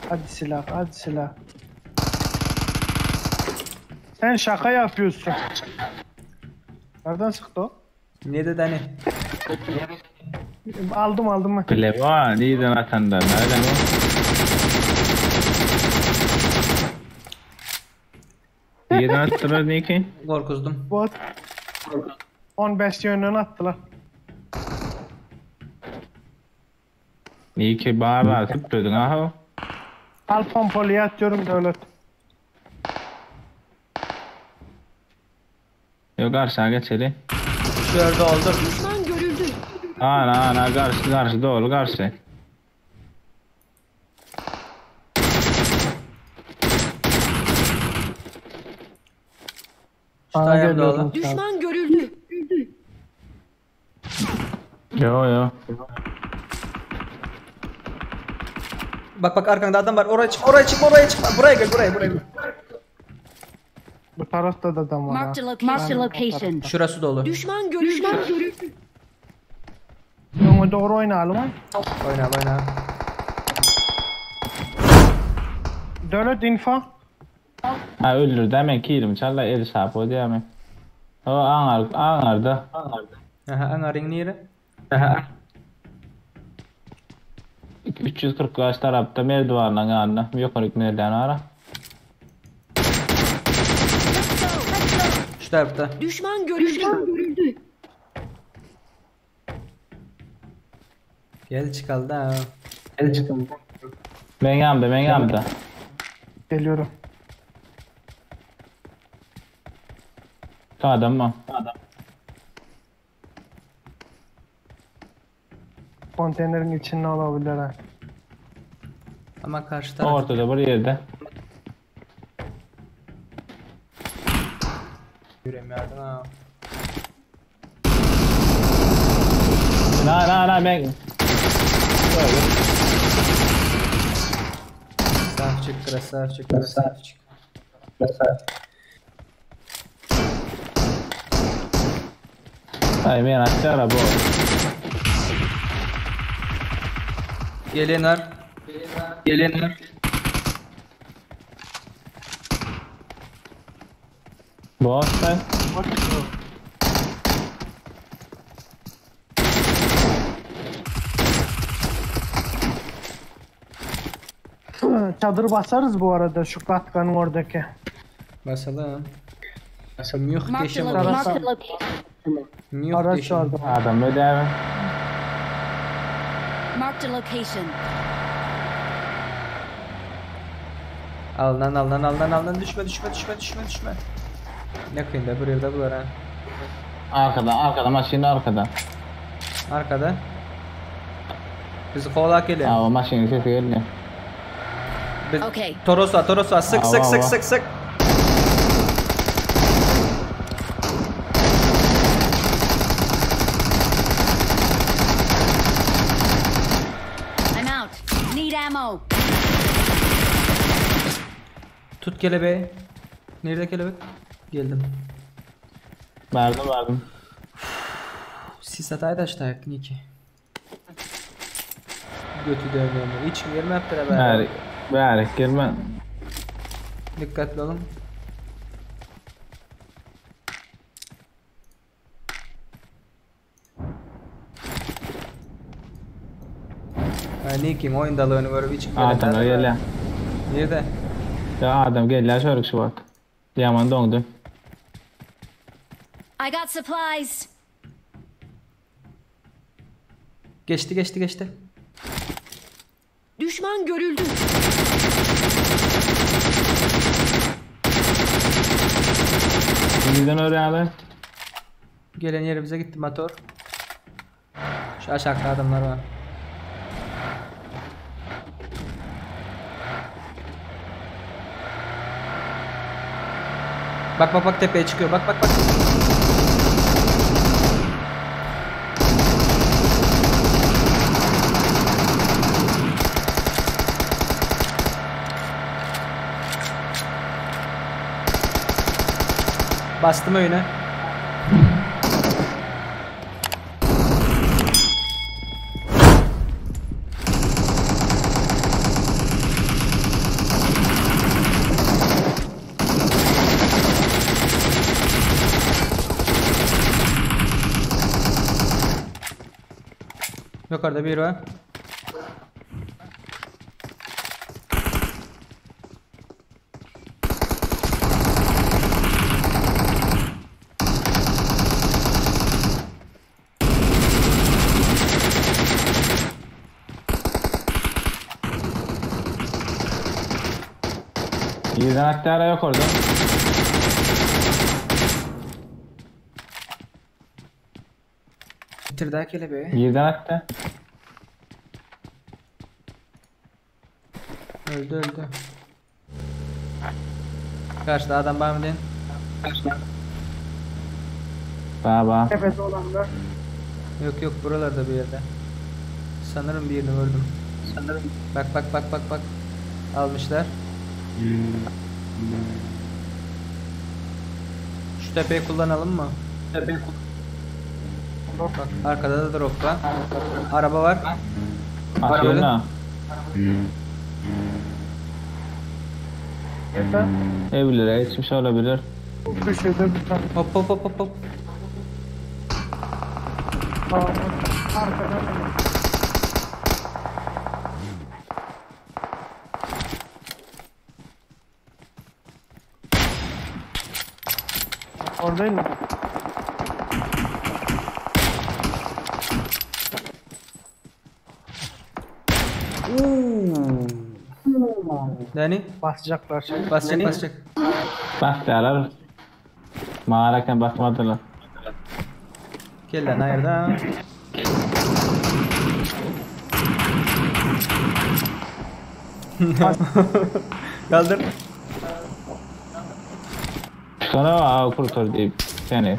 Hadi silah, hadi silah. Sen şaka yapıyorsun. Nereden sıktı o? Ne dedi hani? Aldım aldım ben. Bilema, nirden atanda, nereden o? Nirden attılar neki? Gorkuzdum. Bot. 15 yönden attılar. Neki bar atıp dödün aha. Al pompalıya atıyorum devlet. Yok karşıya geçeli. Dördü oldu. Düşman görüldü. Ana ana karşı karşı doğru karşı. Şu Bana tayam geliyorum. dolu. Düşman görüldü. Yo yo. Bak bak arkanda adam var. Oraya çık, oraya çık, oraya çıkma. Buraya gel, buraya, buraya. Bu tarafta da adam var ha. Marked a location. Marked a location. Şurası dolu. Düşman görüldü. Düşman görüldü. Öne doğru oynayalım ha. Oyna, oyna. Devlet info. Ha öldürdü hemen kilim çalla el sahip o değil mi? O anar anarda. Aha, anarın nere? Aha. 345 tarafta merdivenle yanında. Yukarı merdiven ara. Şu tarafta. Düşman görüldü. Düşman görüldü. Gel çıkaldı ha. Ben yanımda ben yanımda. Geliyorum. Adam mı? Konteynerin içinde olabilir ha. Ama karşı taraf. Ortada bir yerde. Yürüyemiyorum ha. Na na na ben. Sağ çık, sağ çık, sağ çık. Ay ben aşağı bu. Gelinler. Gelinler. Boss ben. Çadır basarız bu arada şu katkanın oradaki. Basalım. Marked a Muhteşem location. olur. Marked a location. Araç Muhteşem. vardı. Adam ödeme. Marked a location. Al lan al lan al lan al lan düşme düşme düşme düşme düşme. Ne kıyım da buraya da bular ha. Arkada arkada maşinin arkada. Arkada. Bizi kovalak geliyor. Ha o maşinin sesi geliyor. Biz... Okay. Toros'a Toros'a sık Aa, sık va, sık va. sık sık. I'm out. Need ammo. Tut kelebeği. Nerede kelebek? Geldim. Verdim verdim. Sis atay da işte Niki. Götü dönüyor. Hiç girme yaptılar be. Ver ver girme. Dikkatli olun. Ha, Nick'in oyun dalığını görüp hiç Adam geliyor. Nerede? Ya adam geliyor şöyle şu bak. Yaman dondu. I got supplies. Geçti geçti geçti. Düşman görüldü. Bizden öğrenelim. Gelen yerimize gitti motor. Şu aşağıda adamlar var. Bak bak bak tepeye çıkıyor. Bak bak bak. Bastım öýüne. Yukarıda biri var. Ýerden atýar ýokardan. Bitirdi kelebeği. Ýerden atdy. Öldü öldü. Karşıda adam var mı deyin? Baba. Tepede olanlar. Yok yok buralarda bir yerde. Sanırım birini vurdum. Sanırım. Bak bak bak bak bak. Almışlar. Şu tepeyi kullanalım mı? Tepeyi Bak arkada da drop var. Araba var. Maşyna. Yeter. Evlere geçmiş olabilir. Bu köşede bir tane. Hop hop hop hop hop. Tamam. Arkadan. Oradayım mı? Dani Basacaklar şimdi. basacak basacak. Basýarlar. Mağaraken basmadylar. Gel lan hayırda. Kaldır. Sonra aw kurtar diýip seni.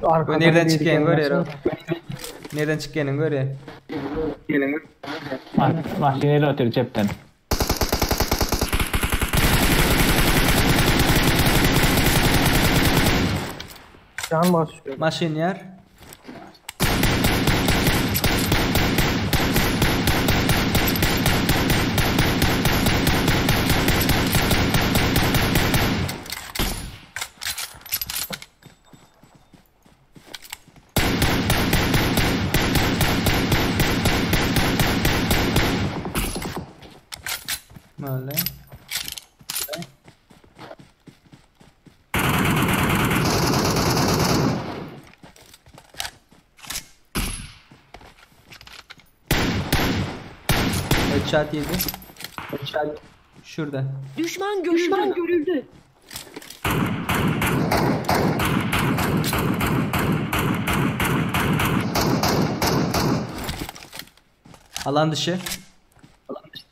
Arkadan Bu nereden biri çıkıyorsun gelmesin. görüyor. Nereden çıkıyorsun görüyor. Maşyny otyr cepden. Can basıyor. Maşin yer. Böyle. Headshot yedi. Headshot. Şurada. Düşman görüldü. Düşman görüldü. Alan dışı. Alan dışı.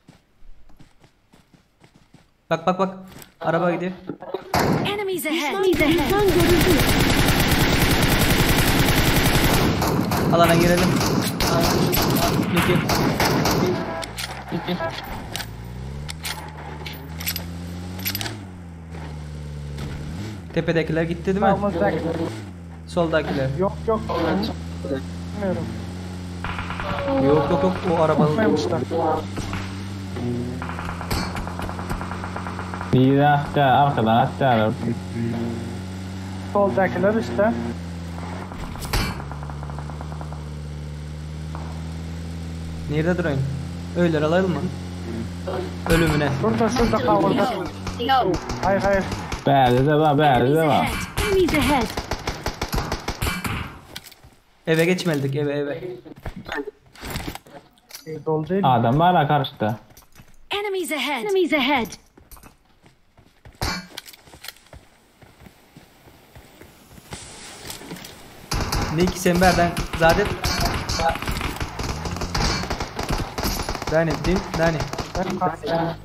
Bak bak bak. Araba gidiyor. Enemies ahead. Düşman görüldü. Alana girelim. Niki. Tepedekiler gitti değil mi? Sağımızdaki. Soldakiler. Yok yok. Bilmiyorum. Yok yok yok o arabalı. Tutmamışlar. Ýerden atýar, arkadan atýarlar. Soldakiler işte. Nerede durayım? Öyle alalım mı? Ölümüne. Şurada şurada kavurda. Hayır hayır. Bärde de var, bärde Enemies de var. ahead. Enemies ahead. Eve geçmeldik eve eve. Dolu değil. Adam var karşıda. Enemies ahead. Enemies ahead. Nick sen berden zaten Dani din Dani. Ben,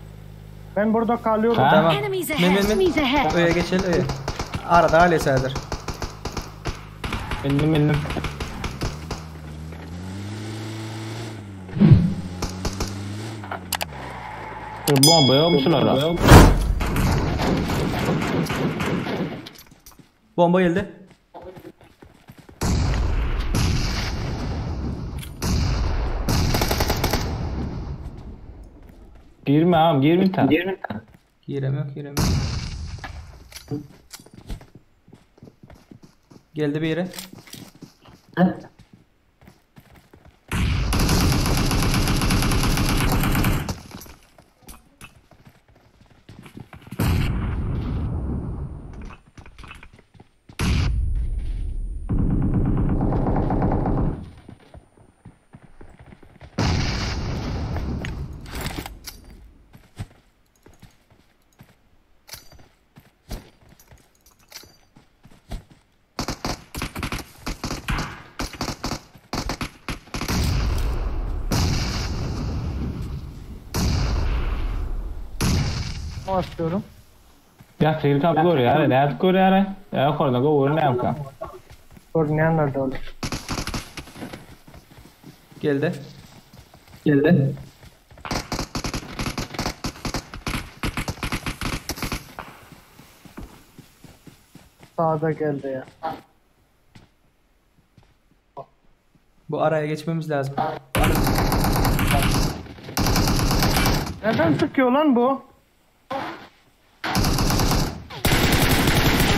ben burada kalıyorum. Ha? Tamam. Enemies Min ahead. min min. Enemies ahead. Öye geçelim öye. Arada hal eserdir. Bindim bindim. Bir bomba yok şulara. Bomba geldi. Girme ağam girme ta. Girem yok girem yok. Geldi bir yere. Basıyorum. Ya sihir kapı görüyor. Ne yapıp görüyor? Ya yukarıda görüyor ne yapka? Görünenler de öyle. Geldi. Geldi. Sağda geldi ya. Bu araya geçmemiz lazım. Nereden sıkıyor lan bu?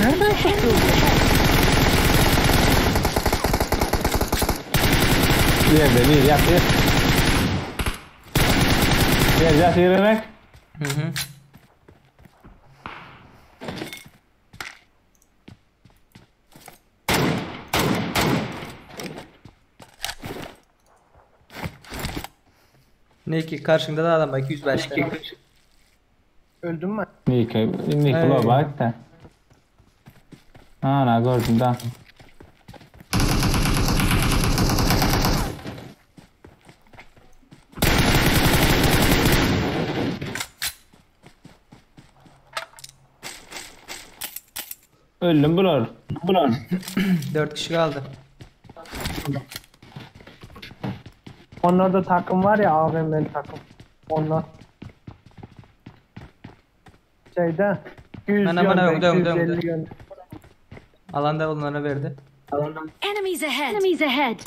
Nereden sıkıyor bu? Bir yerde bir yatır. Bir yatır demek. Hı hı. Ne ki karşında da adam var 205 tane. Öldüm mü? Nike, Nike Ey. bak da. Ha, na gördüm da. Öldüm bular. Bular. 4 kişi kaldı. Onlarda takım var ya AVM'li takım. Onlar. Şeyde 200 Bana, bana, yönde, dön, dön, 250 dön. yönde. Alanda onlara verdi. Enemies ahead. Enemies ahead.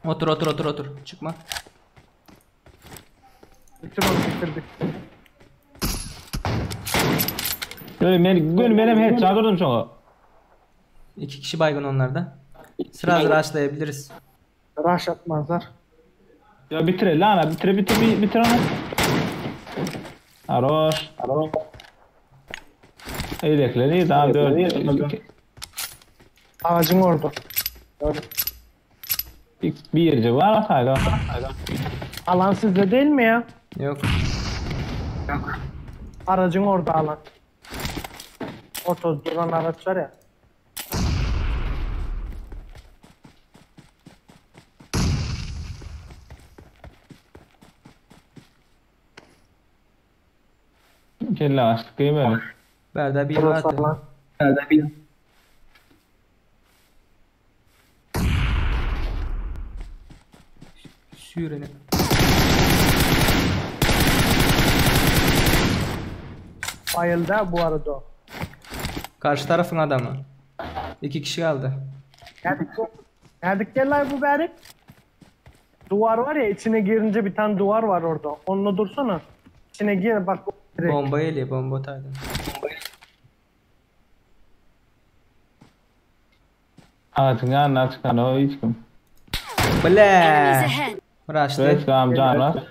Otur otur otur otur. Çıkma. Bitir onu bitirdik. Böyle men, gün benim hiç çağırdım şunu. 2 kişi baygın onlarda. Sıra sıra açlayabiliriz. Rush atmazlar. Ya bitir lan bitir bitir bitir onu. Aroş. Aroş. Eylekleri daha dört. Ağacın orada. Gördüm. Bir yerce var hayda. Alan sizde değil mi ya? Yok. Aracın orada alan. Otoz duran araç var ya. Kelle açtık değil mi? Berda bir Burası vardı. alan. Süreni. Bayıldı ha bu arada o. Karşı tarafın adamı. 2 kişi kaldı. Geldik. Geldik gel lan bu berik. Duvar var ya içine girince bir tane duvar var orada. Onunla dursana. İçine gir bak. Direkt. Bomba geliyor bomba taydı. Ağacın yanına çıkan o hiç kim. Ble. Enemies ahead. Rush'tı. Evet tamam canlar.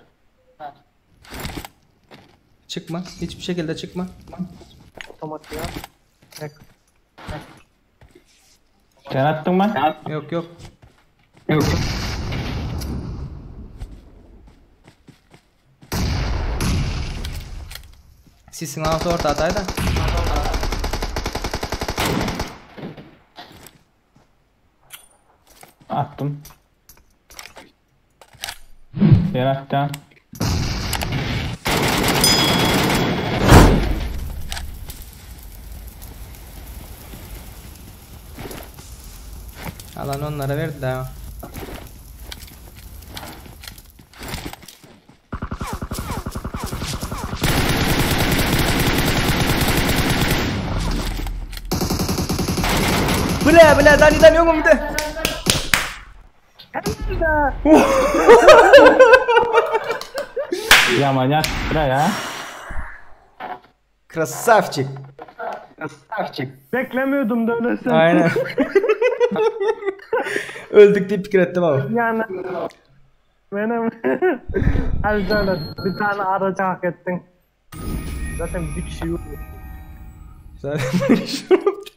Çıkma. Hiçbir şekilde çıkma. Otomatik ya. Tek. Sen attın mı? Yok yok. Yok. Sisin altı orta ataydı. Attım. Yer attım. Alan onlara verdi daha. Bile bile Dani Dani öňümde. Ýaman ýatypdyr ya. Krasavçik. Beklemiyordum da öyle Aynen. Öldük diýip pikir etdim abi. Yani benim Hadi öyle bir tane aracı hak ettin. Zaten bir kişi yok. Zaten bir kişi yoktu.